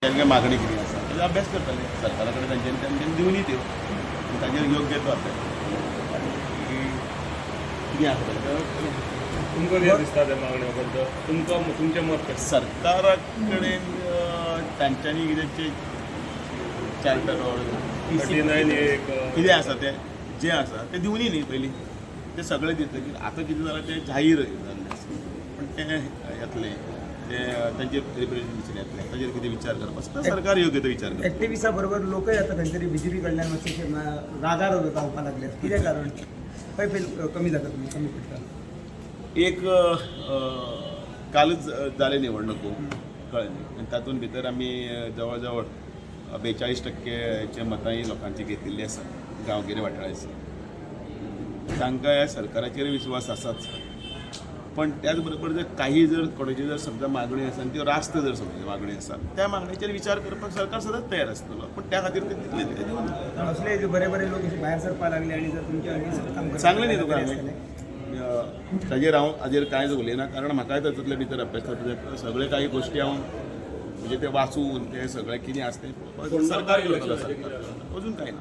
तांचे मागणी कितें आसा ताजो अभ्यास करतले. सरकारा कडेन तांच्यांनी तांच्यांनी दिवनी त्यो आनी ताजेर योग्य तो अभ्यास करतले आनी कितें आसा तांकां. तुमकां कितें दिसता त्या मागण्यो बद्दल? तुमकां तुमचें मत कशें? सरकारा कडेन तांच्यांनी कितें चार्टर 39 एक कितें आसा तें जें आसा तें दिवनी न्ही पयलीं, तें सगळें दितकीर आतां कितें जालां तें जाहीर जाल्लें आसा, पण तें येतलें, तें तांचेर रिप्रेझेंटेशन येतलें, ताजेर कितें विचार करपाक आसा सरकार योग्य तो विचार करता. एक्टिविस्टा बरोबर लोकय आता खंय तरी बीजेपी कडल्यान मातशे रागार जावपाक लागले. कितें कारण? खंय फील कमी जाता, तुमी कमी पडटा? एक कालच जाले निवडणुको, कळ्ळें न्ही? आनी तातूंत भितर आमी जवळ जवळ 42 टक्केचे मतांय लोकांची घेतिल्ली आसा गांवगिरे वाठाराचे. तांकां ह्या सरकाराचेर विस्वास आसाच, पण त्याच बरोबर जर काही जर कोणाची जर समजा मागणी आसा आनी त्यो रास्त जर समजा मागणी आसा, त्या मागणीचेर विचार करपाक सरकार सदांच तयार आसतलो, पूण त्या खातीर ते तितले ते दिवन असले जे बरे बरे लोक अशे भायर सरपाक लागले आनी जर तुमच्या अगेन्स्ट काम करपाक सांगलें न्ही तुका तयार हांवें. आसतले. ताजेर हांव हाजेर कांयच उलयना, कारण म्हाकाय तातूंतले भितर अभ्यास करपाक जाय. सगळे काही गोश्टी हांव म्हणजे ते वाचून ते सगळें कितें आसा तें पळोवपाक सरकार करतलो. सरकार अजून कांय ना.